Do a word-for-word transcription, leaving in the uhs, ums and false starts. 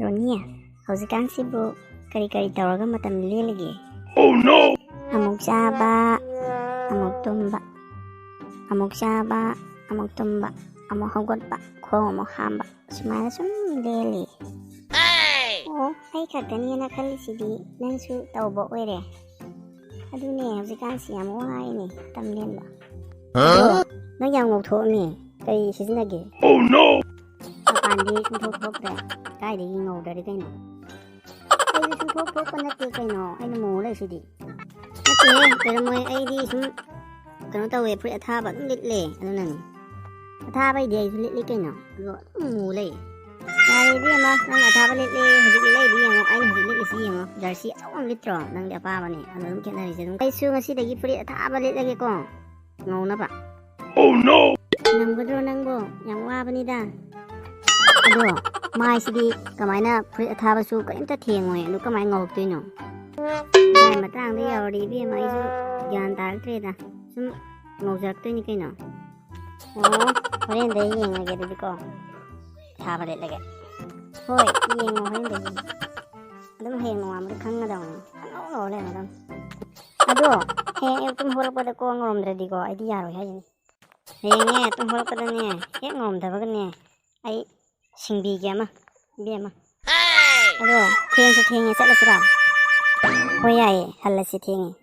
ꯔꯣꯅꯤ, ꯍꯧꯖꯤꯛꯀꯥꯟꯁꯤꯕꯨ ꯀꯔꯤ ꯀꯔꯤ ꯇꯧꯔꯒ ꯃꯇꯝ ꯂꯦꯜꯂꯤꯒꯦ? Oh no! ꯑꯃꯨꯛ ꯆꯥꯕ, ꯑꯃꯨꯛ ꯇꯨꯝꯕ, ꯑꯃꯨꯛ ꯆꯥꯕ, ꯑꯃꯨꯛ ꯇꯨꯝꯕ, ꯑꯃꯨꯛ ꯍꯧꯒꯠꯄ, ꯈꯣꯡ ꯑꯃꯨꯛ ꯍꯥꯝꯕ, ꯁꯨꯃꯥꯏꯅ ꯁꯨꯝ ꯂꯦꯜꯂꯤ꯫ ꯑꯣ, ꯑꯩ ꯈꯛꯇꯅꯦꯅ ꯈꯜꯂꯤꯁꯤꯗꯤ ꯅꯪꯁꯨ ꯇꯧꯕ ꯑꯣꯏꯔꯦ꯫ ꯑꯗꯨꯅꯦ, ꯍꯧꯖꯤꯛꯀꯥꯟꯁꯤ ꯌꯥꯝ ꯋꯥꯏꯅꯦ ꯃꯇꯝ ꯂꯦꯟꯕ꯫ ꯑꯗꯣ, ꯅꯪ ꯌꯥꯝ ꯉꯧꯊꯣꯛꯑꯝꯃꯦ꯫ ꯀꯔꯤ ꯁꯤꯖꯤꯟꯅꯒꯦ? Oh no! ꯃꯄꯥꯟꯗꯤ ꯁꯨꯡꯊꯣꯛ ꯊꯣꯛꯇ꯭ꯔꯦ꯫ ꯀꯥꯏꯗꯒꯤ ꯉꯧꯗ꯭ꯔꯗꯤ ꯀꯩꯅꯣ? ꯑꯩꯗꯤ ꯁꯨꯡꯊꯣꯛ ꯊꯣꯛꯄ ꯅꯠꯇꯦ ꯀꯩꯅꯣ꯫ ꯑꯩꯅ ꯃꯨ ꯂꯩꯁꯤꯗꯤ꯫ ꯅꯠꯇꯦꯍꯦ, ꯀꯩꯅꯣ ꯃꯣꯏ, ꯑꯩꯗꯤ ꯁꯨꯝ ꯀꯩꯅꯣ ꯇꯧꯋꯦ, ꯐꯨꯔꯤꯠ ꯑꯊꯥꯕ ꯑꯗꯨꯝ ꯂꯤꯠꯂꯦ, ꯑꯗꯨꯅꯅꯦ꯫ ꯑꯊꯥꯕꯩꯗꯤ ꯑꯩꯁꯨ ꯂꯤꯠꯂꯤ ꯀꯩꯅꯣ, ꯑꯗꯣ ꯑꯗꯨꯝ ꯃꯨ ꯂꯩ꯫ ꯌꯥꯔꯦ ꯏꯕꯦꯝꯃ, ꯅꯪ ꯑꯊꯥꯕ ꯂꯤꯠꯂꯦ, ꯍꯧꯖꯤꯛ ꯂꯤꯠꯂꯛꯏꯗꯤ ꯌꯦꯡꯉꯣ, ꯑꯩꯅ ꯍꯧꯖꯤꯛ ꯂꯤꯠꯂꯤꯁꯤ ꯌꯦꯡꯉꯣ, ꯖꯔꯁꯤ ꯑꯆꯧꯕ ꯑꯃ ꯂꯤꯠꯇ꯭ꯔꯣ? ꯅꯪꯗꯤ ꯑꯄꯥꯕꯅꯦ, ꯑꯗꯣ ꯑꯗꯨꯝ ꯈꯦꯠꯅꯔꯤꯁꯦ ꯑꯗꯨꯝ꯫ ꯑꯩꯁꯨ ꯉꯁꯤꯗꯒꯤ ꯐꯨꯔꯤꯠ ꯑꯊꯥꯕ ꯂꯤꯠꯂꯒꯦꯀꯣ, ꯉꯧꯅꯕ꯫ Oh no! ꯉꯝꯒꯗ꯭ꯔꯣ ꯅꯪꯕꯣ? ꯌꯥꯝ ꯋꯥꯕꯅꯤꯗ꯫ ꯑꯗꯣ ꯃꯥꯏꯁꯤꯗꯤ ꯀꯃꯥꯏꯅ, ꯐꯨꯔꯤꯠ ꯑꯊꯥꯕꯁꯨ ꯀꯔꯤꯝꯇ ꯊꯦꯡꯉꯣꯏ, ꯑꯗꯨ ꯀꯃꯥꯏꯅ ꯉꯧꯔꯛꯇꯣꯏꯅꯣ? ꯃꯥꯏ ꯃꯇꯥꯡꯗ ꯌꯧꯔꯗꯤ ꯏꯕꯦꯝꯃ, ꯑꯩꯁꯨ ꯒ꯭ꯌꯥꯟ ꯇꯥꯔꯛꯇ꯭ꯔꯦꯗ꯫ ꯁꯨꯝ ꯉꯧꯖꯔꯛꯇꯣꯏꯅꯤ ꯀꯩꯅꯣ꯫ ꯑꯣ, ꯍꯣꯔꯦꯟꯗꯩ ꯌꯦꯡꯉꯒꯦ ꯑꯗꯨꯗꯤꯀꯣ꯫ ꯑꯊꯥꯕ ꯂꯤꯠꯂꯒꯦ꯫ ꯍꯣꯏ, ꯌꯦꯡꯉꯣ ꯍꯣꯔꯦꯟꯗꯒꯤ꯫ ꯑꯗꯨꯝ ꯍꯌꯦꯡ ꯅꯣꯡꯉꯥꯟꯕꯗ ꯈꯪꯒꯗꯧꯅꯤ꯫ ꯈꯪꯍꯧ ꯉꯧ ꯂꯩꯔꯝꯒꯗꯧꯅꯤ꯫ ꯑꯗꯣ ꯍꯌꯦꯡ ꯑꯌꯨꯛ ꯇꯨꯝ ꯍꯧꯒꯠꯂꯛꯄꯗ ꯀꯣꯛ ꯉꯧꯔꯝꯗ꯭ꯔꯗꯤꯀꯣ, ꯑꯩꯗꯤ ꯌꯥꯔꯣꯏ ꯍꯥꯏꯁꯤꯅꯤ꯫ ꯍꯌꯦꯡꯅꯦ ꯇꯨꯝ ꯍꯧꯒꯠꯂꯛꯄꯗꯅꯦ, ꯍꯦꯛ ꯉꯧꯔꯝꯗꯕꯒꯅꯦ, ꯑꯩ ꯁꯤꯡꯕꯤꯒꯦ ꯑꯃ, ꯏꯕꯦꯝꯃ꯫ ꯑꯗꯣ ꯊꯦꯡꯁꯨ ꯊꯦꯡꯉꯦ, ꯆꯠꯂꯁꯤꯔꯣ? ꯍꯣꯏ ꯌꯥꯏꯌꯦ, ꯍꯜꯂꯁꯤ, ꯊꯦꯡꯉꯦ꯫